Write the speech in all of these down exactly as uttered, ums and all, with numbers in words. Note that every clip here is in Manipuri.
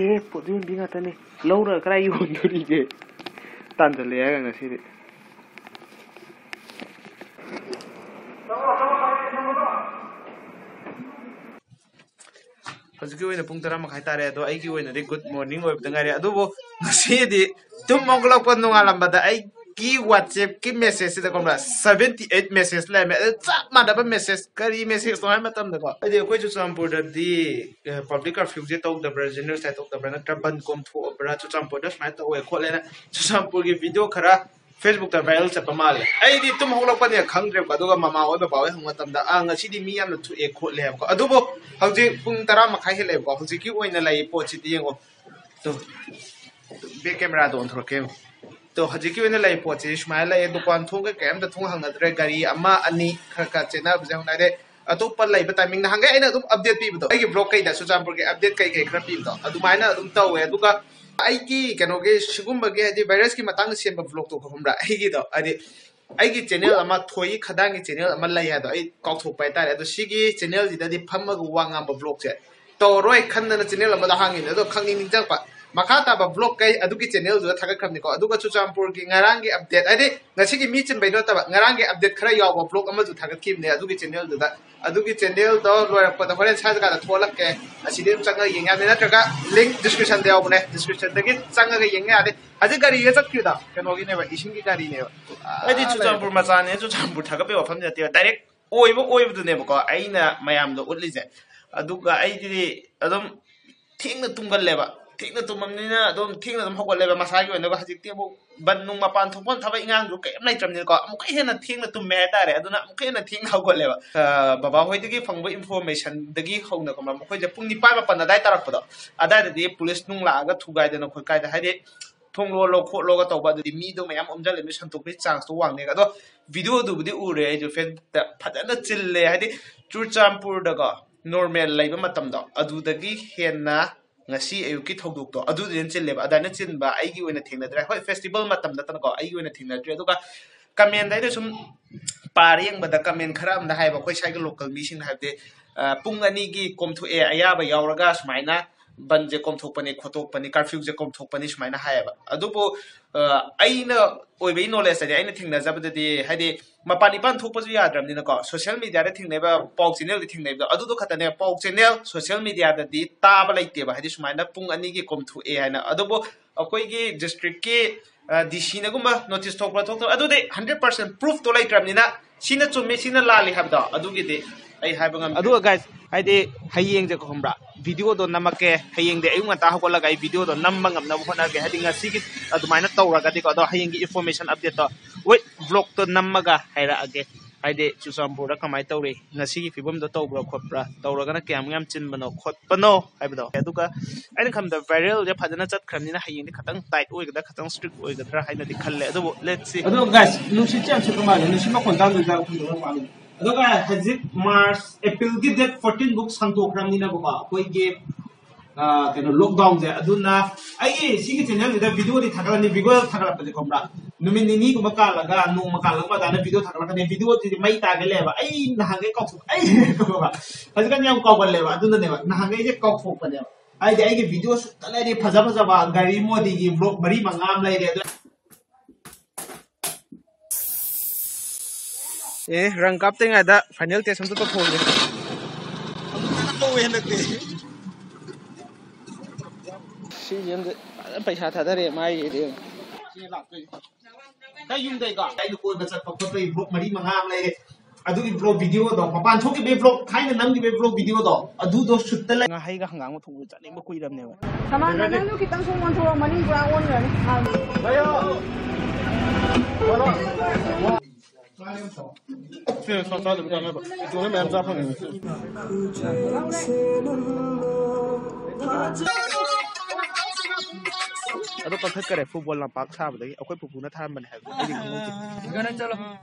ꯑꯦ, ꯄꯣꯠ ꯌꯣꯟꯕꯤ ꯉꯥꯛꯇꯅꯦ꯫ ꯂꯧꯔꯒ ꯀꯗꯥꯏ ꯌꯣꯟꯗꯣꯔꯤꯒꯦ? ꯇꯥꯟꯁꯤꯜꯂꯛꯑꯦ ꯍꯥꯏꯔꯒ ꯉꯁꯤꯗꯤ꯫ ꯍꯧꯖꯤꯛꯀꯤ ꯑꯣꯏꯅ ꯄꯨꯡ ꯇꯔꯥ ꯃꯈꯥꯏ ꯇꯥꯔꯦ꯫ ꯑꯗꯣ ꯑꯩꯒꯤ ꯑꯣꯏꯅꯗꯤ good morning ꯑꯣꯏꯕꯗ ꯉꯥꯏꯔꯦ꯫ ꯑꯗꯨꯕꯨ ꯉꯁꯤꯗꯤ ꯇꯨꯝ ꯍꯧꯒꯠꯂꯛꯄ ꯅꯣꯡꯉꯥꯜꯂꯝꯕꯗ ꯑꯩꯒꯤ WhatsApp-ꯀꯤ message-ꯁꯤꯗ, ꯈꯪꯕ꯭ꯔꯥ, seventy eight message ꯂꯩꯔꯝꯃꯦ꯫ ꯑꯗꯨ ꯆꯞ ꯃꯥꯟꯅꯕ message꯫ ꯀꯔꯤ message-ꯅꯣ ꯍꯥꯏꯕ ꯃꯇꯝꯗꯀꯣ, ꯍꯥꯏꯗꯤ ꯑꯩꯈꯣꯏ ꯆꯨꯔꯆꯥꯟꯄꯨꯔꯗꯗꯤ, ꯑꯦ, public curfew-ꯁꯦ ꯇꯧꯗꯕ꯭ꯔꯥ, general strike ꯇꯧꯗꯕ꯭ꯔꯥ, ꯅꯠꯇ꯭ꯔ ꯕꯟ ꯀꯣꯝꯊꯣꯛꯑꯕ꯭ꯔꯥ, ꯆꯨꯔꯆꯥꯟꯄꯨꯔꯗ ꯁꯨꯃꯥꯏꯅ ꯇꯧꯋꯦ ꯈꯣꯠꯂꯦꯅ ꯆꯨꯔꯆꯥꯟꯄꯨꯔꯒꯤ video ꯈꯔ Facebook-ꯇ viral ꯆꯠꯄ ꯃꯥꯜꯂꯦ꯫ ꯑꯩꯗꯤ ꯇꯨꯝ ꯍꯧꯒꯠꯂꯛꯄꯅꯦ ꯈꯪꯗ꯭ꯔꯦꯕꯀꯣ꯫ ꯑꯗꯨꯒ ꯃꯃꯥ ꯍꯣꯏ ꯕꯕꯥ ꯍꯣꯏ ꯍꯪꯕ ꯃꯇꯝꯗ, "ꯑꯥ, ꯉꯁꯤꯗꯤ ꯃꯤ ꯌꯥꯝꯅ ꯊꯣꯛꯑꯦ ꯈꯣꯠꯂꯦ" ꯍꯥꯏꯕꯀꯣ꯫ ꯑꯗꯨꯕꯨ ꯍꯧꯖꯤꯛ ꯄꯨꯡ ꯇꯔꯥ ꯃꯈꯥꯏ ꯍꯦꯜꯂꯛꯑꯦꯕꯀꯣ꯫ ꯍꯧꯖꯤꯛꯀꯤ ꯑꯣꯏꯅ ꯂꯩꯔꯤ ꯄꯣꯠꯁꯤꯗꯤ ꯌꯦꯡꯉꯣ꯫ ꯇꯨ, back camera-ꯗꯣ ꯑꯣꯟꯊꯣꯔꯛꯀꯦ ꯌꯦꯡꯉꯣ꯫ ꯇꯣ, ꯍꯧꯖꯤꯛꯀꯤ ꯑꯣꯏꯅ ꯂꯩꯔꯤ ꯄꯣꯠꯁꯤ ꯁꯨꯃꯥꯏꯅ ꯂꯩꯌꯦ꯫ ꯗꯨꯀꯥꯟ ꯊꯣꯡ ꯀꯩꯀꯩ ꯑꯝꯇ ꯊꯣꯡ ꯍꯥꯡꯅꯗ꯭ꯔꯦ꯫ ꯒꯥꯔꯤ ꯑꯃ ꯑꯅꯤ ꯈꯔ ꯈꯔ ꯆꯦꯟꯅꯕꯁꯦ ꯍꯧꯅꯔꯦ꯫ ꯑꯇꯣꯞꯄ ꯂꯩꯕ timing, ꯅꯍꯥꯟꯒꯩ ꯑꯩꯅ ꯑꯗꯨꯝ update ꯄꯤꯕꯗꯣ, ꯑꯩꯒꯤ vlog ꯀꯩꯗ ꯆꯨꯔꯆꯥꯟꯄꯨꯔꯒꯤ update ꯀꯩ ꯀꯩ ꯈꯔ ꯄꯤꯕꯗꯣ, ꯑꯗꯨꯃꯥꯏꯅ ꯑꯗꯨꯝ ꯇꯧꯋꯦ꯫ ꯑꯗꯨꯒ ꯑꯩꯒꯤ ꯀꯩꯅꯣꯒꯤ ꯁꯤꯒꯨꯝꯕꯒꯤ, ꯍꯥꯏꯗꯤ virus-ꯀꯤ ꯃꯇꯥꯡꯗ ꯁꯦꯝꯕ vlog-ꯇꯣ, ꯈꯪꯕ꯭ꯔꯥ? ꯑꯩꯒꯤꯗꯣ, ꯍꯥꯏꯗꯤ ꯑꯩꯒꯤ channel ꯑꯃ, ꯊꯣꯏꯒꯤ ꯈꯗꯥꯡꯒꯤ channel ꯑꯃ ꯂꯩ ꯍꯥꯏꯗꯣ ꯑꯩ ꯀꯥꯎꯊꯣꯛꯄ ꯍꯥꯏꯇꯥꯔꯦ꯫ ꯑꯗꯣ ꯁꯤꯒꯤ channel-ꯁꯤꯗꯗꯤ ꯐꯝꯃꯒ ꯋꯥ ꯉꯥꯡꯕ vlog-ꯁꯦ ꯇꯧꯔꯔꯣꯏ ꯈꯟꯗꯅ channel ꯑꯃꯗ ꯍꯥꯡꯉꯤꯅꯦ꯫ ꯑꯗꯣ ꯈꯪꯅꯤꯡ ꯅꯤꯡꯁꯤꯡꯉꯛꯄ, ꯃꯈꯥ ꯇꯥꯕ vlog ꯀꯩ ꯑꯗꯨꯒꯤ channel-ꯗꯨꯗ ꯊꯥꯒꯠꯈ꯭ꯔꯕꯅꯤꯀꯣ꯫ ꯑꯗꯨꯒ ꯆꯨꯔꯆꯥꯟꯄꯨꯔꯒꯤ ꯉꯔꯥꯡꯒꯤ update, ꯍꯥꯏꯗꯤ ꯉꯁꯤꯒꯤ ꯃꯤ ꯆꯤꯟꯕꯩ ꯅꯠꯇꯕ, ꯉꯔꯥꯡꯒꯤ update ꯈꯔ ꯌꯥꯎꯕ vlog ꯑꯃꯁꯨ ꯊꯥꯒꯠꯈꯤꯕꯅꯦ ꯑꯗꯨꯒꯤ channel-ꯗꯨꯗ꯫ ꯑꯗꯨꯒꯤ channel-ꯗꯣ ꯂꯣꯏꯔꯛꯄꯗ ꯍꯣꯔꯦꯟ ꯁ꯭ꯋꯥꯏ ꯖꯒꯥꯗ ꯊꯣꯛꯂꯛꯀꯦ, ꯑꯁꯤꯗꯤ ꯑꯗꯨꯝ ꯆꯪꯉꯒ ꯌꯦꯡ ꯌꯥꯅꯤ, ꯅꯠꯇ꯭ꯔꯒ link description-ꯗ ꯌꯥꯎꯕꯅꯦ, description-ꯗꯒꯤ ꯆꯪꯉꯒ ꯌꯦꯡ ꯌꯥꯅꯤ꯫ ꯍꯧꯖꯤꯛ ꯒꯥꯔꯤꯒ ꯆꯠꯈꯤꯕꯗꯣ ꯀꯩꯅꯣꯒꯤꯅꯦꯕ, ꯏꯁꯤꯡꯒꯤ ꯒꯥꯔꯤꯅꯦꯕ꯫ ꯑꯩꯗꯤ ꯆꯨꯔꯆꯥꯟꯄꯨꯔ ꯃꯆꯥꯅꯦ, ꯆꯨꯔꯆꯥꯟꯄꯨꯔ ꯊꯥꯒꯠꯄꯒꯤ ꯋꯥꯐꯝꯗꯤ ꯅꯠꯇꯦꯕ, direct ꯑꯣꯏꯕ ꯑꯣꯏꯕꯗꯨꯅꯦꯕꯀꯣ ꯑꯩꯅ ꯃꯌꯥꯝꯗ ꯎꯠꯂꯤꯁꯦ꯫ ꯑꯗꯨꯒ ꯑꯩꯗꯤ ꯑꯗꯨꯝ ꯊꯦꯡꯅ ꯇꯨꯝꯒꯜꯂꯦꯕ, ꯊꯦꯡꯅ ꯇꯨꯝꯃꯕꯅꯤꯅ ꯑꯗꯨꯝ ꯊꯦꯡꯅ ꯑꯗꯨꯝ ꯍꯧꯒꯠꯂꯦꯕ ꯃꯁꯥꯒꯤ ꯑꯣꯏꯅ꯫ ꯑꯗꯨꯒ ꯍꯧꯖꯤꯛꯇꯤ ꯑꯃꯨꯛ ꯕꯟ ꯅꯨꯡ, ꯃꯄꯥꯟ ꯊꯣꯛꯐꯝ ꯊꯕꯛ ꯏꯪꯈꯥꯡꯁꯨ ꯀꯩꯝ ꯂꯩꯇ꯭ꯔꯕꯅꯤꯅꯀꯣ, ꯑꯃꯨꯛꯀ ꯍꯦꯟꯅ ꯊꯦꯡꯅ ꯇꯨꯝꯃꯦ ꯍꯥꯏꯇꯥꯔꯦ꯫ ꯑꯗꯨꯅ ꯑꯃꯨꯛꯀ ꯍꯦꯟꯅ ꯊꯦꯡꯅ ꯍꯧꯒꯠꯂꯦꯕ꯫ ꯑ, ꯕꯕꯥ ꯍꯣꯏꯗꯒꯤ ꯐꯪꯕ information-ꯗꯒꯤ ꯍꯧꯅꯀꯣ, ꯃꯈꯣꯏꯁꯦ ꯄꯨꯡ ꯅꯤꯄꯥꯟ ꯃꯥꯄꯟ ꯑꯗꯥꯏ ꯇꯥꯔꯛꯄꯗꯣ, ꯑꯗꯥꯏꯗꯗꯤ ꯄꯨꯂꯤꯁ ꯅꯨꯡ ꯂꯥꯛꯑꯒ ꯊꯨꯒꯥꯏꯗꯅ ꯈꯣꯠꯀꯥꯏꯗ, ꯍꯥꯏꯗꯤ ꯊꯣꯡ ꯂꯣꯜꯂꯣ ꯈꯣꯠꯂꯣꯒ ꯇꯧꯕ, ꯑꯗꯨꯗꯤ ꯃꯤꯗꯣ ꯃꯌꯥꯝ ꯑꯣꯝꯁꯤꯜꯂꯦ, ꯃꯤ ꯁꯟꯇꯣꯛꯄꯒꯤ chance-ꯇꯣ ꯋꯥꯡꯅꯦꯒ꯫ ꯑꯗꯣ video-ꯗꯨꯕꯨꯗꯤ ꯎꯔꯦ ꯑꯩꯁꯨ, Facebook-ꯇ ꯐꯖꯅ ꯆꯤꯜꯂꯦ, ꯍꯥꯏꯗꯤ ꯆꯨꯔꯆꯥꯟꯄꯨꯔꯗꯀꯣ normal ꯂꯩꯕ ꯃꯇꯝꯗꯣ ꯑꯗꯨꯗꯒꯤ ꯍꯦꯟꯅ ꯉꯁꯤ ꯑꯌꯨꯛꯀꯤ ꯊꯧꯗꯣꯛꯇꯣ ꯑꯗꯨꯗꯤ ꯍꯦꯟꯅ ꯆꯤꯜꯂꯦꯕ꯫ ꯑꯗꯨꯃꯥꯏꯅ ꯆꯤꯟꯕ ꯑꯩꯒꯤ ꯑꯣꯏꯅ ꯊꯦꯡꯅꯗ꯭ꯔꯦ꯫ ꯍꯣꯏ, festival ꯃꯇꯝ ꯅꯠꯇꯅꯀꯣ ꯑꯩꯒꯤ ꯑꯣꯏꯅ ꯊꯦꯡꯅꯗ꯭ꯔꯦ꯫ ꯑꯗꯨꯒ comment ꯑꯩꯅ ꯁꯨꯝ ꯄꯥꯔ ꯌꯦꯡꯕꯗ comment ꯈꯔ ꯑꯃꯅ ꯍꯥꯏꯕ, ꯑꯩꯈꯣꯏ ꯁ꯭ꯋꯥꯏꯒꯤ local ꯃꯤꯁꯤꯡꯅ ꯍꯥꯏꯕꯗꯤ, ꯑ, ꯄꯨꯡ ꯑꯅꯤꯒꯤ ꯀꯣꯝꯊꯣꯛꯑꯦ ꯑꯌꯥꯕ ꯌꯥꯎꯔꯒ ꯁꯨꯃꯥꯏꯅ ꯕꯟꯁꯦ ꯀꯣꯝꯊꯣꯛꯄꯅꯤ, ꯈꯣꯠꯇꯣꯛꯄꯅꯤ, ꯀꯔꯐ꯭ꯌꯨꯁꯦ ꯀꯣꯝꯊꯣꯛꯄꯅꯤ ꯁꯨꯃꯥꯏꯅ ꯍꯥꯏꯌꯦꯕ꯫ ꯑꯗꯨꯕꯨ ꯑ, ꯑꯩꯅ ꯑꯣꯏꯕꯒꯤ ꯅꯣꯂꯦꯖꯇꯗꯤ, ꯑꯩꯅ ꯊꯦꯡꯅꯖꯕꯗꯗꯤ, ꯍꯥꯏꯗꯤ ꯃꯄꯥꯟ ꯏꯄꯥꯟ ꯊꯣꯛꯄꯁꯨ ꯌꯥꯗ꯭ꯔꯕꯅꯤꯅꯀꯣ, ꯁꯣꯁꯤꯌꯦꯜ ꯃꯦꯗꯤꯌꯥꯗ ꯊꯦꯡꯅꯩꯕ ꯄꯥꯎ ꯆꯦꯅꯦꯜꯗꯤ ꯊꯦꯡꯅꯩꯕꯗꯣ, ꯑꯗꯨꯗꯣ ꯈꯛꯇꯅꯦ꯫ ꯄꯥꯎ ꯆꯦꯅꯦꯜ ꯁꯣꯁꯤꯌꯦꯜ ꯃꯦꯗꯤꯌꯥꯗꯗꯤ ꯇꯥꯕ ꯂꯩꯇꯦꯕ, ꯍꯥꯏꯗꯤ ꯁꯨꯃꯥꯏꯅ ꯄꯨꯡ ꯑꯅꯤꯒꯤ ꯀꯣꯝꯊꯣꯛꯑꯦ ꯍꯥꯏꯅ꯫ ꯑꯗꯨꯕꯨ ꯑꯩꯈꯣꯏꯒꯤ ꯗꯤꯁꯇ꯭ꯔꯤꯛꯀꯤ ꯗꯤ ꯁꯤꯅꯒꯨꯝꯕ ꯅꯣꯇꯤꯁ ꯊꯣꯛꯄ꯭ꯔꯥ ꯊꯣꯛꯇꯕ, ꯑꯗꯨꯗꯤ ꯍꯟꯗ꯭ꯔꯦꯠ ꯄꯥꯔꯁꯦꯟ ꯄ꯭ꯔꯨꯐꯇꯣ ꯂꯩꯇ꯭ꯔꯕꯅꯤꯅ, ꯁꯤꯅ ꯆꯨꯝꯃꯤ, ꯁꯤꯅ ꯂꯥꯜꯂꯤ ꯍꯥꯏꯕꯗꯣ ꯑꯗꯨꯒꯤꯗꯤ ꯑꯩ ꯍꯥꯏꯕ ꯉꯝꯗꯦ꯫ ꯑꯗꯨꯒ ꯒꯥꯏꯁ, ꯍꯥꯏꯗꯤ ꯍꯌꯦꯡꯁꯦ ꯈꯪꯕ꯭ꯔꯥ, ꯚꯤꯗꯤꯑꯣꯗꯣ ꯅꯝꯃꯛꯀꯦ꯫ ꯍꯌꯦꯡꯗꯤ ꯑꯌꯨꯛ ꯉꯟꯇꯥ ꯍꯧꯒꯠꯂꯒ ꯑꯩ ꯚꯤꯗꯤꯑꯣꯗꯣ ꯅꯝꯕ ꯉꯝꯅꯕ ꯍꯣꯠꯅꯒꯦ꯫ ꯍꯥꯏꯗꯤ ꯉꯁꯤꯒꯤ ꯑꯗꯨꯃꯥꯏꯅ ꯇꯧꯔꯒꯗꯤꯀꯣ, ꯑꯗꯣ ꯍꯌꯦꯡꯒꯤ ꯏꯟꯐꯣꯔꯃꯦꯁꯟ ꯑꯞꯗꯦꯠꯇꯣ ꯋꯤꯠ ꯕ꯭ꯂꯣꯛꯇꯣ ꯅꯝꯃꯒ ꯍꯥꯏꯔꯛꯑꯒꯦ꯫ ꯍꯥꯏꯗꯤ ꯆꯨꯔꯆꯥꯟꯄꯨꯔꯗ ꯀꯃꯥꯏꯅ ꯇꯧꯔꯤ, ꯉꯁꯤꯒꯤ ꯐꯤꯕꯝꯗꯣ ꯇꯧꯕ꯭ꯔꯥ ꯈꯣꯠꯄ꯭ꯔꯥ, ꯇꯧꯔꯒꯅ ꯀꯌꯥꯃꯨꯛ ꯌꯥꯝ ꯆꯤꯟꯕꯅꯣ ꯈꯣꯠꯄꯅꯣ ꯍꯥꯏꯕꯗꯣ꯫ ꯑꯗꯨꯒ ꯑꯩꯅ ꯈꯟꯕꯗ ꯚꯥꯏꯔꯦꯜꯁꯦ ꯐꯖꯅ ꯆꯠꯈ꯭ꯔꯕꯅꯤꯅ ꯍꯌꯦꯡꯗꯤ ꯈꯤꯇꯪ ꯇꯥꯏꯠ ꯑꯣꯏꯒꯗ꯭ꯔꯥ, ꯈꯤꯇꯪ ꯏꯁꯇ꯭ꯔꯤꯛ ꯑꯣꯏꯒꯗ꯭ꯔꯥ ꯍꯥꯏꯅꯗꯤ ꯈꯜꯂꯦ꯫ ꯑꯗꯨꯕꯨ let's see꯫ ꯑꯗꯣ ꯒꯥꯏꯁ, ꯅꯨꯡꯁꯤꯠꯁꯦ ꯌꯥꯝ ꯁꯤꯠꯄ ꯃꯥꯜꯂꯦ꯫ ꯅꯨꯡꯁꯤꯠ ꯃꯈꯣꯟ ꯇꯥꯕꯗꯨꯗ ꯈꯪꯗꯕ ꯃꯥꯜꯂꯦ꯫ ꯑꯗꯨꯒ ꯍꯧꯖꯤꯛ ꯃꯥꯔꯆ, ꯑꯦꯄ꯭ꯔꯤꯜꯒꯤ ꯗꯦꯠ ꯐꯣꯔꯇꯤꯟ ꯕꯨꯛ ꯁꯥꯡꯗꯣꯛꯈ꯭ꯔꯕꯅꯤꯅꯀꯣ, ꯑꯩꯈꯣꯏꯒꯤ ꯑ, ꯀꯩꯅꯣ, ꯂꯣꯛꯗꯥꯎꯟꯁꯦ꯫ ꯑꯗꯨꯅ ꯑꯩꯒꯤ ꯁꯤꯒꯤ ꯆꯦꯅꯦꯜꯁꯤꯗ ꯚꯤꯗꯤꯑꯣꯗꯤ ꯊꯥꯒꯠꯂꯅꯤ꯫ ꯚꯤꯗꯤꯑꯣ ꯊꯥꯒꯠꯂꯛꯄꯁꯦ ꯈꯪꯕ꯭ꯔꯥ, ꯅꯨꯃꯤꯠ ꯅꯤꯅꯤꯒꯨꯝꯕ ꯀꯥꯜꯂꯒ, ꯅꯣꯡꯃ ꯀꯥꯜꯂꯒ ꯑꯗꯨꯃꯥꯏꯅ ꯚꯤꯗꯤꯑꯣ ꯊꯥꯒꯠꯂꯛꯀꯅꯤ꯫ ꯚꯤꯗꯤꯑꯣꯁꯤꯗꯤ ꯃꯩ ꯇꯥꯒꯦ ꯂꯩꯌꯦꯕ꯫ ꯑꯩ ꯅꯍꯥꯟꯈꯩ ꯀꯥꯎꯊꯣꯛ ꯑꯩ ꯍꯧꯖꯤꯛꯀꯥꯟ ꯌꯥꯝ ꯀꯥꯎꯒꯜꯂꯦꯕ꯫ ꯑꯗꯨꯅꯅꯦꯕ, ꯅꯍꯥꯟꯈꯩꯁꯦ ꯀꯥꯎꯊꯣꯛꯄꯅꯦꯕ꯫ ꯍꯥꯏꯗꯤ ꯑꯩꯒꯤ ꯚꯤꯗꯤꯑꯣ ꯁꯨꯠꯇ ꯂꯩꯔꯤ, ꯐꯖ ꯐꯖꯕ ꯒꯥꯔꯤ ꯃꯣꯗꯤꯒꯤ ꯕ꯭ꯂꯣꯛ ꯃꯔꯤ ꯃꯉꯥ ꯑꯃ ꯂꯩꯔꯦ꯫ ꯑꯗꯨ ꯑꯦ, ꯔꯪ ꯀꯥꯞꯇ꯭ꯔꯤꯉꯩꯗ ꯐꯥꯏꯅꯦꯜ ꯇꯦꯁ ꯑꯝꯇ ꯇꯧꯊꯣꯛꯑꯒꯦ꯫ ꯇꯧꯋꯦ ꯍꯟꯗꯛꯇꯤ꯫ ꯁꯤ ꯌꯦꯡꯗ ꯐꯖꯅ ꯄꯩꯁꯥ ꯊꯥꯗꯔꯦ ꯃꯥꯒꯤꯗꯤ꯫ ꯁꯤ ꯂꯥꯛꯇꯣꯏꯅꯦ꯫ ꯅꯪ ꯌꯨꯝꯗꯩꯀꯣ? ꯑꯩꯅ ꯀꯣꯏꯕ ꯆꯠꯄ ꯈꯣꯠꯄꯒꯤ ꯕ꯭ꯂꯣꯛ ꯃꯔꯤ ꯃꯉꯥ ꯑꯃ ꯂꯩꯔꯦ꯫ ꯑꯗꯨꯒꯤ ꯕ꯭ꯂꯣꯛ ꯚꯤꯗꯤꯑꯣꯗꯣ, ꯃꯄꯥꯟ ꯊꯣꯛꯈꯤꯕꯒꯤ ꯕ꯭ꯂꯣꯛ, ꯊꯥꯏꯅ ꯅꯝꯈꯤꯕꯒꯤ ꯕ꯭ꯂꯣꯛ ꯚꯤꯗꯤꯑꯣꯗꯣ, ꯑꯗꯨꯗꯣ ꯁꯨꯠꯇ ꯂꯩ꯫ ꯉꯥꯍꯩꯒ ꯍꯪꯒꯥꯝꯒ ꯊꯣꯡꯕ ꯆꯥꯅꯤꯡꯕ ꯀꯨꯏꯔꯕꯅꯦꯕ꯫ ꯁꯃꯥꯟ, ꯅꯪꯁꯨ ꯈꯤꯇꯪ ꯁꯨꯝ ꯑꯣꯟꯊꯣꯔꯛꯑꯣ, ꯃꯅꯤꯡ ꯄꯨꯔꯥ ꯑꯣꯟꯈ꯭ꯔꯅꯤ꯫ ꯁꯤ ꯁꯥ ꯆꯥꯗꯕ ꯆꯥꯅꯕ꯫ ꯏꯇꯣꯝꯅ ꯃꯌꯥꯝ ꯆꯥ ꯐꯪꯉꯦ ꯉꯁꯤ꯫ ꯑꯗꯣ ꯀꯛꯊꯠꯈꯔꯦ, ꯐꯨꯠꯕꯣꯜ ꯂꯝꯄꯥꯛ ꯁꯥꯕꯗꯒꯤ꯫ ꯑꯩꯈꯣꯏ ꯄꯨꯄꯨꯅ ꯊꯥꯔꯝꯕꯅꯦ ꯍꯥꯏꯕꯗꯣ ꯑꯩꯗꯤ ꯈꯪꯍꯧꯗꯦ꯫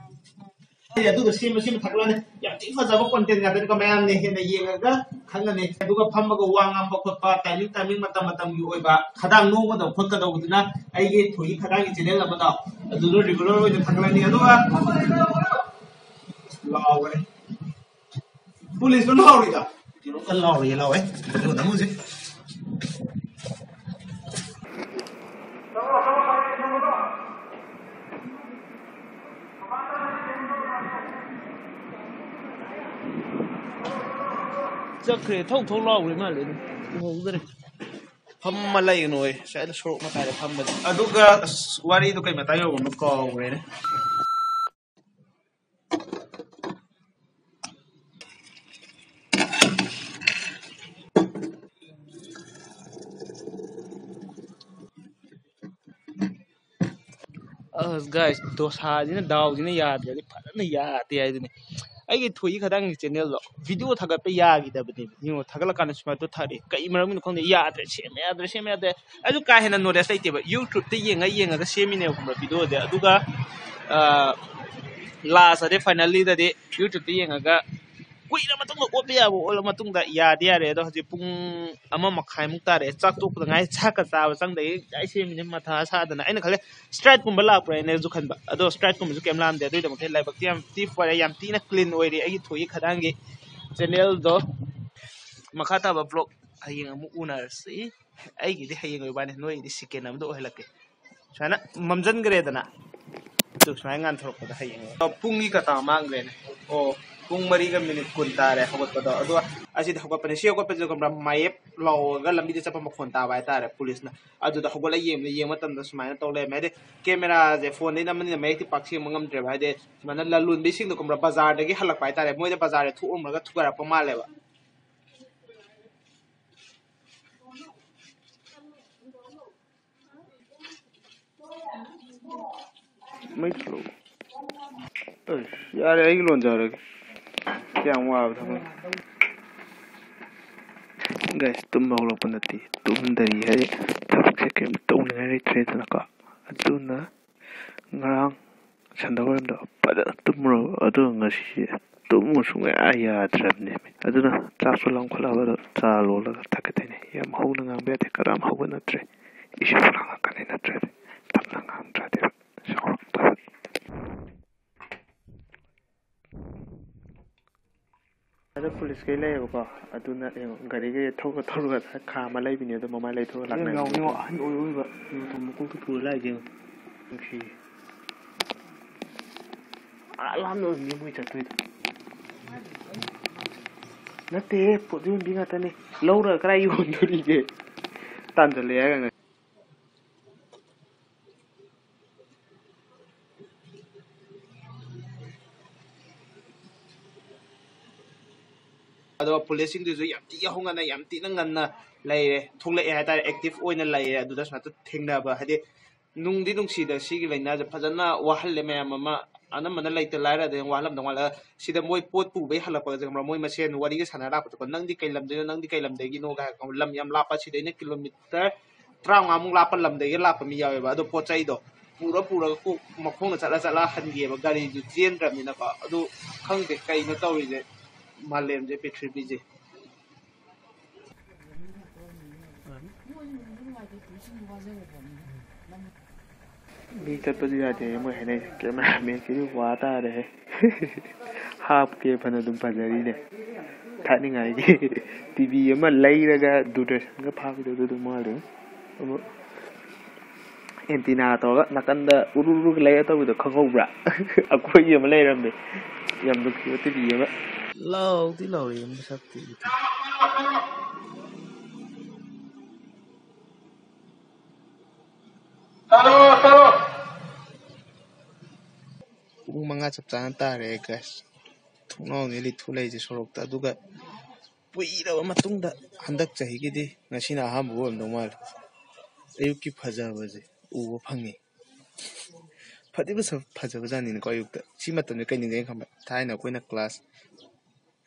ꯑꯗꯨꯒ ꯁꯦꯝꯕ ꯁꯦꯝꯕ ꯊꯛꯂꯛꯑꯅꯤ꯫ ꯌꯥꯝ ꯊꯤ ꯐꯖꯕ ꯀꯣꯟꯇꯦꯟ ꯉꯥꯛꯇꯅꯤꯀꯣ, ꯃꯌꯥꯝꯅ ꯍꯦꯟꯅ ꯌꯦꯡꯉꯒ ꯈꯪꯒꯅꯤ꯫ ꯑꯗꯨꯒ ꯐꯝꯃꯒ ꯋꯥ ꯉꯥꯡꯕ ꯈꯣꯠꯄ, ꯇꯥꯏꯃꯤꯡ ꯇꯥꯏꯃꯤꯡ, ꯃꯇꯝ ꯃꯇꯝꯒꯤ ꯑꯣꯏꯕ ꯈꯗꯥꯡ ꯅꯣꯡꯒꯗꯕ ꯈꯣꯠꯀꯗꯧꯕꯗꯨꯅ ꯑꯩꯒꯤ ꯊꯣꯏꯒꯤ ꯈꯗꯥꯡꯒꯤ ꯆꯦꯅꯦꯜ ꯑꯃꯗꯣ ꯑꯗꯨꯗ ꯔꯤꯒꯨꯂꯔ ꯑꯣꯏꯅ ꯊꯥꯒꯠꯂꯅꯤ꯫ ꯑꯗꯨꯒ ꯂꯥꯎꯈ꯭ꯔꯦ꯫ ꯄꯨꯂꯤꯁꯇꯣ ꯂꯥꯎꯔꯤꯗ꯫ ꯀꯩꯅꯣꯝ ꯀꯟꯅ ꯂꯥꯎꯔꯤꯌꯦ, ꯂꯥꯎꯋꯦ꯫ ꯑꯗꯨꯒ ꯅꯪ ꯍꯧꯖꯤꯛ ꯆꯠꯈ꯭ꯔꯦ, ꯊꯧ ꯊꯧ ꯂꯥꯎꯈ꯭ꯔꯦ ꯃꯥꯜꯂꯦ, ꯑꯗꯨꯝ ꯎꯍꯧꯗ꯭ꯔꯦ꯫ ꯐꯝꯃ ꯂꯩꯒꯅꯣꯌꯦ, ꯁ꯭ꯋꯥꯏꯗ ꯁꯣꯔꯣꯛ ꯃꯇꯥꯏꯗ ꯐꯝꯕꯗꯤ꯫ ꯑꯗꯨꯒ ꯑꯁ, ꯋꯥꯔꯤꯗꯣ ꯀꯩ ꯃꯇꯥꯡ ꯌꯧꯕꯅꯣ ꯀꯥꯎꯈ꯭ꯔꯦꯅꯦ꯫ ꯑꯁ guys, ꯗꯣꯁꯥꯁꯤꯅ, ꯗꯥꯎꯁꯤꯅ ꯌꯥꯗ꯭ꯔꯗꯤ ꯐꯖꯅ ꯌꯥꯗꯦ ꯍꯥꯏꯗꯨꯅꯤ꯫ ꯑꯩꯒꯤ ꯊꯣꯏꯒꯤ ꯈꯗꯥꯡꯒꯤ ꯆꯦꯅꯦꯜꯗꯣ ꯚꯤꯗꯤꯑꯣ ꯊꯥꯒꯠꯄ ꯌꯥꯈꯤꯗꯕꯅꯦꯕ꯫ ꯌꯦꯡꯉꯣ, ꯊꯥꯒꯠꯂꯀꯥꯟꯗ ꯁꯨꯃꯥꯏꯅ ꯇꯧ ꯊꯥꯔꯛꯑꯦ꯫ ꯀꯩ ꯃꯔꯝꯒꯤꯅꯣ ꯈꯪꯗꯦ, ꯌꯥꯗ꯭ꯔꯦ, ꯁꯦꯝꯃꯦ ꯌꯥꯗ꯭ꯔꯦ, ꯁꯦꯝꯃꯦ ꯌꯥꯗ꯭ꯔꯦ꯫ ꯑꯩꯁꯨ ꯀꯥ ꯍꯦꯟꯅ ꯅꯣꯂꯦꯖ ꯂꯩꯇꯦꯕ, ꯌꯨꯇ꯭ꯌꯨꯕꯇ ꯌꯦꯡꯉ ꯌꯦꯡꯉꯒ ꯁꯦꯝꯃꯤꯅꯦꯕ, ꯈꯪꯕ꯭ꯔꯥ, ꯚꯤꯗꯤꯑꯣꯗꯤ꯫ ꯑꯗꯨꯒ ꯂꯥꯁ ꯑꯗꯩ ꯐꯥꯏꯅꯦꯜꯂꯤꯗꯗꯤ ꯌꯨꯇ꯭ꯌꯨꯕꯇ ꯌꯦꯡꯉꯒ ꯀꯨꯏꯔ ꯃꯇꯨꯡꯗ, ꯑꯣꯠꯄ ꯌꯥꯕ ꯑꯣꯠꯂ ꯃꯇꯨꯡꯗ ꯌꯥꯗꯤ ꯌꯥꯔꯦ꯫ ꯑꯗꯣ ꯍꯧꯖꯤꯛ ꯄꯨꯡ ꯑꯃ ꯃꯈꯥꯏꯃꯨꯛ ꯇꯥꯔꯦ, ꯆꯥꯛ ꯇꯣꯛꯄꯗ ꯉꯥꯏ, ꯆꯥꯛꯀ ꯆꯥꯕ ꯆꯪꯗꯒꯤ ꯑꯩ ꯁꯦꯝꯃꯤꯅꯦ, ꯃꯊꯥ ꯁꯥꯗꯅ꯫ ꯑꯩꯅ ꯈꯜꯂꯦ ꯁ꯭ꯇ꯭ꯔꯥꯏꯛꯀꯨꯝꯕ ꯂꯥꯛꯄ꯭ꯔꯥ ꯍꯥꯏꯅꯁꯨ ꯈꯟꯕ, ꯑꯗꯣ ꯁ꯭ꯇ꯭ꯔꯥꯏꯛꯀꯨꯝꯕꯁꯨ ꯀꯩꯝ ꯂꯥꯛꯑꯝꯗꯦ꯫ ꯑꯗꯨꯒꯤꯗꯃꯛꯇ ꯂꯥꯏꯕꯛꯇꯤ ꯌꯥꯝ ꯊꯤ ꯐꯔꯦ, ꯌꯥꯝ ꯊꯤꯅ ꯀ꯭ꯂꯤꯟ ꯑꯣꯏꯔꯦ ꯑꯩꯒꯤ ꯊꯣꯏꯒꯤ ꯈꯗꯥꯡꯒꯤ ꯆꯦꯅꯦꯜꯗꯣ꯫ ꯃꯈꯥ ꯇꯥꯕ ꯕ꯭ꯂꯣꯛ ꯍꯌꯦꯡ ꯑꯃꯨꯛ ꯎꯅꯔꯁꯤ꯫ ꯑꯩꯒꯤꯗꯤ ꯍꯌꯦꯡ ꯑꯣꯏꯕꯅꯤ, ꯅꯣꯏꯒꯤꯗꯤ ꯁꯦꯀꯦꯟ ꯑꯃꯗ ꯑꯣꯏꯍꯜꯂꯛꯀꯦ꯫ ꯁꯨꯃꯥꯏꯅ ꯃꯝꯖꯟꯈ꯭ꯔꯦꯗꯅ, ꯑꯗꯨ ꯁꯨꯃꯥꯏꯅ ꯉꯥꯟꯊꯣꯔꯛꯄꯗ ꯍꯌꯦꯡ ꯄꯨꯡꯒꯤ ꯀꯇꯥ ꯃꯥꯡꯈ꯭ꯔꯦꯅꯦ꯫ ꯑꯣ, ꯄꯨꯡ ꯃꯔꯤꯒ ꯃꯤꯅꯤꯠ ꯀꯨꯟ ꯇꯥꯔꯦ ꯍꯧꯒꯠꯄꯗꯣ꯫ ꯑꯗꯣ ꯑꯁꯤꯗꯤ ꯍꯧꯒꯠꯄꯅꯦ꯫ ꯁꯤ ꯍꯧꯒꯠꯄꯁꯤꯗ ꯈꯪꯕ꯭ꯔꯥ, ꯃꯥꯌꯦꯞ ꯂꯥꯎꯔꯒ ꯂꯝꯕꯤꯗ ꯆꯠꯄ ꯃꯈꯣꯟ ꯇꯥꯕ ꯍꯥꯏꯇꯥꯔꯦ꯫ ꯄꯨꯂꯤꯁꯅ ꯑꯗꯨꯗ ꯍꯧꯒꯠꯂ ꯌꯦꯡꯕꯗ, ꯌꯦꯡꯕ ꯃꯇꯝꯗ ꯁꯨꯃꯥꯏꯅ ꯇꯧ ꯂꯩꯔꯝꯃꯦ꯫ ꯍꯥꯏꯗꯤ ꯀꯦꯃꯦꯔꯥꯁꯦ, ꯐꯣꯟꯗꯩ ꯅꯝꯕꯅꯤꯅ ꯃꯌꯦꯛꯇꯤ ꯄꯥꯛ ꯁꯦꯡꯕ ꯉꯝꯗ꯭ꯔꯦꯕ꯫ ꯍꯥꯏꯗꯤ ꯁꯨꯃꯥꯏꯅ ꯂꯂꯣꯟꯕꯤꯁꯤꯡꯗꯣ ꯈꯪꯕ꯭ꯔꯥ, ꯕꯖꯥꯔꯗꯒꯤ ꯍꯜꯂꯛꯄ ꯍꯥꯏꯇꯥꯔꯦ꯫ ꯃꯣꯏꯗ ꯕꯖꯥꯔꯗ ꯊꯣꯛꯑꯝꯃꯒ ꯊꯨꯒꯥꯏꯔꯛꯄ ꯃꯥꯜꯂꯦꯕ꯫ ꯃꯩ ꯊꯥꯔꯛꯑꯣ꯫ ꯑꯁ, ꯌꯥꯔꯦ, ꯑꯩꯒꯤ ꯂꯣꯟꯖꯔꯒꯦ꯫ ꯀꯌꯥꯝ ꯋꯥꯕ ꯊꯕꯛ꯫ Guys, ꯇꯨꯝꯕ ꯍꯧꯒꯠꯂꯛꯄ ꯅꯠꯇꯦ, ꯇꯨꯝꯗꯔꯤ ꯍꯥꯏꯗꯤ ꯊꯕꯛꯁꯦ ꯀꯩꯝ ꯇꯧꯅꯤꯡꯉꯥꯏ ꯂꯩꯇ꯭ꯔꯦꯗꯅꯀꯣ꯫ ꯑꯗꯨꯅ ꯉꯔꯥꯡ ꯁꯟꯗꯥꯋꯥꯏꯔꯝꯗ ꯐꯖꯅ ꯇꯨꯝꯃꯨꯔꯕ, ꯑꯗꯨꯒ ꯉꯁꯤꯁꯦ ꯇꯨꯝꯃꯨ ꯁꯨꯡꯌꯥ ꯌꯥꯗ꯭ꯔꯕꯅꯦꯃꯤ꯫ ꯑꯗꯨꯅ ꯆꯥꯛꯁꯨ ꯂꯥꯝꯈꯠꯂꯛꯑꯕ, ꯑꯗꯣ ꯆꯥ ꯂꯣꯜꯂꯒ ꯊꯛꯀꯗꯣꯏꯅꯦ꯫ ꯌꯥꯝ ꯍꯧꯅ ꯉꯥꯡꯕ ꯌꯥꯗꯦ, ꯀꯅꯥꯝ ꯍꯧꯒꯠꯅꯗ꯭ꯔꯦ꯫ ꯏꯁꯧ ꯂꯥꯡꯉꯛꯀꯅꯤ ꯅꯠꯇ꯭ꯔꯗꯤ꯫ ꯇꯞꯅ ꯉꯥꯡꯗ꯭ꯔꯗꯤ ꯁꯥꯎꯔꯛꯇꯕꯅꯤ꯫ ꯑꯗ ꯄꯨꯂꯤꯁꯈꯩ ꯂꯩꯌꯦꯕꯀꯣ꯫ ꯑꯗꯨꯅ ꯌꯦꯡꯉꯣ, ꯒꯥꯔꯤꯒ ꯊꯧꯔ ꯊꯧꯔꯒ ꯈꯥꯝꯃ ꯂꯩꯕꯅꯦ꯫ ꯑꯗꯣ ꯃꯃꯥ ꯂꯩꯊꯣꯛꯑ ꯂꯥꯛꯅꯕꯅꯦ꯫ ꯑꯍꯟ ꯑꯣꯏ ꯑꯣꯏꯕ ꯌꯨ ꯊꯣꯡꯕ ꯀꯣꯛꯇ ꯄꯨꯔ ꯂꯥꯛꯏꯁꯦ ꯌꯦꯡꯉꯣ꯫ ꯅꯨꯡꯁꯤ꯫ ꯑꯥ ꯂꯥꯞꯅ ꯑꯣꯏꯕꯅꯦ ꯃꯣꯏ ꯆꯠꯇꯣꯏꯗꯣ꯫ ꯅꯠꯇꯦꯍꯦ, ꯄꯣꯠ ꯌꯣꯟꯕꯤ ꯉꯥꯛꯇꯅꯦ꯫ ꯂꯧꯔꯒ ꯀꯗꯥꯏ ꯌꯣꯟꯗꯣꯔꯤꯒꯦ? ꯇꯥꯟꯁꯤꯜꯂꯦ ꯍꯥꯏꯔꯒ꯫ ꯑꯗꯣ ꯄꯨꯂꯤꯁꯁꯤꯡꯗꯨꯁꯨ ꯌꯥꯝ ꯊꯤ ꯌꯥꯍꯧ ꯉꯟꯅ, ꯌꯥꯝ ꯊꯤꯅ ꯉꯟꯅ ꯂꯩꯔꯦ, ꯊꯣꯛꯂꯛꯑꯦ ꯍꯥꯏꯇꯥꯔꯦ, ꯑꯦꯛꯇꯤꯚ ꯑꯣꯏꯅ ꯂꯩꯔꯦ꯫ ꯑꯗꯨꯗ ꯁꯨꯃꯥꯏꯅ ꯊꯦꯡꯅꯕ ꯍꯥꯏꯗꯤ, ꯅꯨꯡꯗꯤ ꯅꯨꯡꯁꯤꯗ ꯁꯤꯒꯤ ꯂꯥꯏꯅꯥꯁꯦ ꯐꯖꯅ ꯋꯥꯍꯜꯂꯦ ꯃꯌꯥꯝ ꯑꯃ꯫ ꯑꯅꯝꯕꯅ ꯂꯩꯇ ꯂꯥꯏꯔꯗ ꯌꯥꯝ ꯋꯥꯍꯜꯂꯝꯗꯧ ꯃꯥꯜꯂꯦ꯫ ꯁꯤꯗ ꯃꯣꯏ ꯄꯣꯠ ꯄꯨꯕꯩ ꯍꯜꯂꯛꯄꯒꯁꯦ ꯈꯪꯕ꯭ꯔꯥ, ꯃꯣꯏ ꯃꯁꯦꯟ ꯋꯥꯔꯤꯒ ꯁꯥꯟꯅ ꯂꯥꯛꯄꯗꯀꯣ, "ꯅꯪꯗꯤ ꯀꯩ ꯂꯝꯗꯩꯅꯣ? ꯅꯪꯗꯤ ꯀꯩ ꯂꯝꯗꯒꯤꯅꯣ?" ꯀꯥꯏ ꯍꯥꯏꯔꯒ ꯂꯝ ꯌꯥꯝ ꯂꯥꯞꯄ, ꯁꯤꯗꯩꯅ ꯀꯤꯂꯣꯃꯤꯇꯔ ꯇꯔꯥꯃꯉꯥꯃꯨꯛ ꯂꯥꯞꯄ ꯂꯝꯗꯒꯤ ꯂꯥꯛꯄ ꯃꯤ ꯌꯥꯎꯋꯦꯕ꯫ ꯑꯗꯣ ꯄꯣꯠ ꯆꯩꯗꯣ ꯄꯨꯔ ꯄꯨꯔꯒ ꯀꯣꯛ ꯃꯈꯣꯡꯅ ꯆꯠꯂ ꯆꯠꯂ ꯍꯟꯒꯤꯑꯕ, ꯒꯥꯔꯤꯗꯨ ꯆꯦꯟꯗ꯭ꯔꯕꯅꯤꯅꯀꯣ꯫ ꯑꯗꯨ ꯈꯪꯗꯦ ꯀꯩꯅꯣ ꯇꯧꯔꯤꯁꯦ ꯃꯥꯂꯦꯝꯁꯦ, ꯄ꯭ꯔꯤꯊꯤꯕꯤꯁꯦ꯫ ꯃꯤ ꯆꯠꯄꯁꯨ ꯌꯥꯗꯦ ꯃꯣꯏ ꯍꯥꯏꯅꯩꯁꯦ꯫ ꯀꯦꯃꯦꯔꯥꯃꯦꯟꯁꯤꯗꯤ ꯋꯥ ꯇꯥꯔꯦꯍꯦ꯫ ꯍꯥꯞꯀꯦ ꯐꯅ ꯑꯗꯨꯝ ꯐꯖꯔꯤꯅꯦ꯫ ꯊꯥꯏꯅꯉꯥꯏꯒꯤ ꯇꯤ ꯚꯤ ꯑꯃ ꯂꯩꯔꯒ ꯗꯨꯔꯗꯔꯁꯟꯒ ꯐꯥꯕꯤꯗꯣ ꯑꯗꯨ ꯑꯗꯨꯝ ꯃꯥꯜꯂꯦ꯫ ꯑꯗꯨ ꯑꯦꯟꯇꯤꯅꯥ ꯇꯧꯔꯒ ꯅꯥꯀꯟꯗ ꯎꯔꯨ ꯎꯔꯨꯒ ꯂꯩꯔ ꯇꯧꯕꯤꯗꯣ ꯈꯪꯍꯧꯕ꯭ꯔꯥ? ꯑꯩꯈꯣꯏꯒꯤ ꯑꯃ ꯂꯩꯔꯝꯃꯦ, ꯌꯥꯝ ꯅꯨꯡꯁꯤꯕ ꯇꯤ ꯚꯤ ꯑꯃ꯫ ꯂꯥꯎꯗꯤ ꯂꯥꯎꯔꯛꯑꯦ ꯃꯁꯛꯇꯤ꯫ ꯄꯨꯡ ꯃꯉꯥ ꯆꯞ ꯆꯥꯅ ꯇꯥꯔꯦ ꯒꯥꯏꯁ꯫ ꯊꯣꯡꯅꯥꯎꯅꯤ ꯂꯤꯠꯊꯣꯛ ꯂꯩꯔꯤꯁꯦ ꯁꯣꯔꯣꯛꯇ꯫ ꯑꯗꯨꯒ ꯀꯨꯏꯔꯕ ꯃꯇꯨꯡꯗ, ꯍꯟꯗꯛ ꯆꯍꯤꯒꯤꯗꯤ ꯉꯁꯤꯅ ꯑꯍꯥꯟꯕ ꯑꯣꯏꯔꯝꯗꯧ ꯃꯥꯜꯂꯦ ꯑꯌꯨꯛꯀꯤ ꯐꯖꯕꯁꯦ ꯎꯕ ꯐꯪꯉꯤ꯫ ꯐꯗꯤ ꯐꯖ-, ꯐꯖꯕꯖꯥꯠꯅꯤꯅꯀꯣ ꯑꯌꯨꯛꯇ꯫ ꯁꯤ ꯃꯇꯝꯁꯦ ꯀꯩ ꯅꯤꯡꯁꯤꯡꯉꯦ ꯈꯪꯕ꯭ꯔꯥ? ꯊꯥꯏꯅ ꯑꯩꯈꯣꯏꯅ ꯀ꯭ꯂꯥꯁ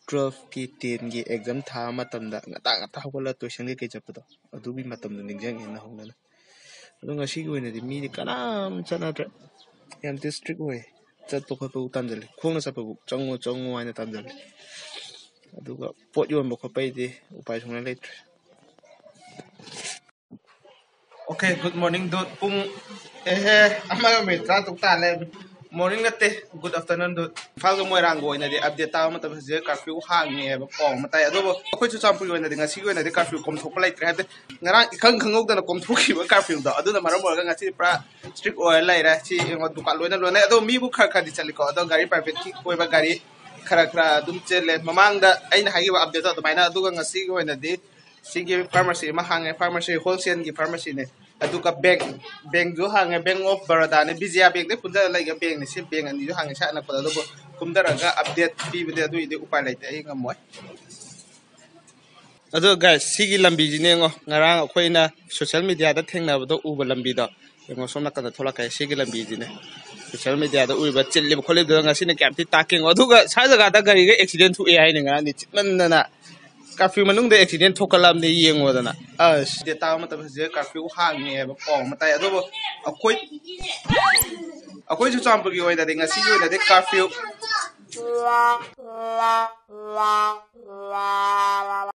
ꯇꯨꯋꯦꯜꯐꯀꯤ, ꯇꯦꯟꯒꯤ ꯑꯦꯛꯖꯥꯝ ꯊꯥꯕ ꯃꯇꯝꯗ ꯉꯟꯇꯥ ꯉꯟꯇꯥ ꯍꯧꯒꯠꯂꯒ ꯇꯨꯏꯁꯟ ꯀꯩꯀꯩ ꯆꯠꯄꯗꯣ, ꯑꯗꯨꯒꯤ ꯃꯇꯝꯗꯣ ꯅꯤꯡꯁꯤꯡꯉꯦ ꯅꯧꯍꯧꯅꯅ꯫ ꯑꯗꯣ ꯉꯁꯤꯒꯤ ꯑꯣꯏꯅꯗꯤ ꯃꯤꯗꯤ ꯀꯅꯥꯝ ꯆꯠꯅꯗ꯭ꯔꯦ, ꯌꯥꯝ ꯊꯤ ꯏꯁꯇ꯭ꯔꯤꯛ ꯑꯣꯏ꯫ ꯆꯠꯄ ꯈꯣꯠꯄꯕꯨ ꯇꯥꯟꯁꯤꯜꯂꯤ, ꯈꯣꯡꯅ ꯆꯠꯄꯕꯨ "ꯆꯪꯉꯣ, ꯆꯪꯉꯣ" ꯍꯥꯏꯅ ꯇꯥꯟꯁꯤꯜꯂꯤ꯫ ꯑꯗꯨꯒ ꯄꯣꯠ ꯌꯣꯟꯕ ꯈꯣꯠꯄꯩꯗꯤ ꯎꯄꯥꯏ ꯁꯨꯡꯂꯩ ꯂꯩꯇ꯭ꯔꯦ꯫ Okay, good morning, dude. ꯄꯨꯡ, ꯑꯦꯍꯦ, ꯑꯃꯒ ꯃꯤꯅꯤꯠ ꯇꯔꯥ ꯇꯔꯨꯛ ꯇꯥ ꯂꯩꯔꯝꯃꯦ꯫ Morning ꯅꯠꯇꯦ, good afternoon ꯗꯨ꯫ ꯏꯝꯐꯥꯜꯒ ꯃꯣꯏꯔꯥꯡꯒ ꯑꯣꯏꯅꯗꯤ update ꯇꯥꯕ ꯃꯇꯝꯗ ꯍꯧꯖꯤꯛ curfew ꯍꯥꯡꯉꯦ ꯍꯥꯏꯕ ꯄꯥꯎ ꯑꯃ ꯇꯥꯏ꯫ ꯑꯗꯨꯕꯨ ꯑꯩꯈꯣꯏ ꯆꯨꯔꯆꯥꯟꯄꯨꯔꯒꯤ ꯑꯣꯏꯅꯗꯤ ꯉꯁꯤꯒꯤ ꯑꯣꯏꯅꯗꯤ curfew ꯀꯣꯝꯊꯣꯛꯄ ꯂꯩꯇ꯭ꯔꯦ꯫ ꯍꯥꯏꯕꯗꯤ ꯉꯔꯥꯡ ꯏꯈꯪ ꯈꯪꯍꯧꯗꯅ ꯀꯣꯝꯊꯣꯛꯈꯤꯕ curfew ꯗꯣ, ꯑꯗꯨꯅ ꯃꯔꯝ ꯑꯣꯏꯔꯒ ꯉꯁꯤ ꯄꯨꯔꯥ strict ꯑꯣꯏꯔ ꯂꯩꯔꯦ꯫ ꯁꯤ ꯌꯦꯡꯉꯣ, ꯗꯨꯀꯥꯟ ꯂꯣꯏꯅ ꯂꯣꯟꯅꯩ꯫ ꯑꯗꯣ ꯃꯤꯕꯨ ꯈꯔ ꯈꯔꯗꯤ ꯆꯠꯂꯤꯀꯣ, ꯑꯗꯣ ꯒꯥꯔꯤ private ꯀꯤ ꯑꯣꯏꯕ ꯒꯥꯔꯤ ꯈꯔ ꯈꯔ ꯑꯗꯨꯝ ꯆꯦꯜꯂꯦ꯫ ꯃꯃꯥꯡꯗ ꯑꯩꯅ ꯍꯥꯏꯈꯤꯕ update ꯇꯣ ꯑꯗꯨꯃꯥꯏꯅ꯫ ꯑꯗꯨꯒ ꯉꯁꯤꯒꯤ ꯑꯣꯏꯅꯗꯤ ꯁꯤꯒꯤ pharmacy ꯑꯃ ꯍꯥꯡꯉꯦ, pharmacy wholesale ꯒꯤ pharmacy ꯅꯦ꯫ ꯑꯗꯨꯒ bank, bank ꯁꯨ ꯍꯥꯡꯉꯦ, Bank of Baroda ꯅꯦ, ꯕꯤꯖꯌꯥ bank ꯗꯩ ꯄꯨꯟꯁꯤꯜꯂ ꯂꯩꯒ bank ꯅꯦ꯫ ꯁꯤ bank ꯑꯅꯤꯁꯨ ꯍꯥꯡꯉꯦ ꯁꯤ ꯑꯅꯛꯄꯗ꯫ ꯑꯗꯨꯕꯨ ꯀꯨꯝꯊꯔꯒ update ꯄꯤꯕꯗꯤ ꯑꯗꯨꯏꯗꯤ ꯎꯄꯥꯏ ꯂꯩꯇꯦ, ꯑꯩ ꯉꯝꯃꯣꯏ꯫ ꯑꯗꯣ guys, ꯁꯤꯒꯤ ꯂꯝꯕꯤꯁꯤꯅꯦ ꯌꯦꯡꯉꯣ, ꯉꯔꯥꯡ ꯑꯩꯈꯣꯏꯅ social media ꯗ ꯊꯦꯡꯅꯕꯗꯣ ꯎꯕ ꯂꯝꯕꯤꯗꯣ꯫ ꯌꯦꯡꯉꯣ, ꯁꯣꯝ ꯅꯥꯀꯟꯗ ꯊꯣꯛꯂꯛꯀꯦ, ꯁꯤꯒꯤ ꯂꯝꯕꯤꯁꯤꯅꯦ꯫ Social media ꯗ ꯎꯔꯤꯕ ꯆꯤꯜꯂꯤꯕ ꯈꯣꯠꯂꯤꯕꯗꯣ ꯉꯁꯤꯅ ꯀꯌꯥꯝ ꯊꯤ ꯇꯥꯛꯀꯦ ꯌꯦꯡꯉꯣ꯫ ꯑꯗꯨꯒ ꯁ꯭ꯋꯥꯏ ꯖꯒꯥꯗ ꯒꯥꯔꯤꯒ accident ꯊꯣꯛꯑꯦ ꯍꯥꯏꯅꯦ ꯉꯔꯥꯡꯗꯤ, ꯆꯤꯟꯃꯟꯗꯅ꯫ Curfew ꯃꯅꯨꯡꯗ accident ꯊꯣꯛꯀꯠꯂꯕꯅꯦ, ꯌꯦꯡꯉꯣꯗꯅ꯫ ꯑꯁ꯫ Update ꯇꯥꯕ ꯃꯇꯝꯗ ꯍꯧꯖꯤꯛ curfew ꯍꯥꯡꯉꯦ ꯍꯥꯏꯕ ꯄꯥꯎ ꯑꯃ ꯇꯥꯏ꯫ ꯑꯗꯨꯕꯨ ꯑꯩꯈꯣꯏ, ꯑꯩꯈꯣꯏ ꯆꯨꯔꯆꯥꯟꯄꯨꯔꯒꯤ ꯑꯣꯏꯅꯗꯤ ꯉꯁꯤꯒꯤ ꯑꯣꯏꯅꯗꯤ curfew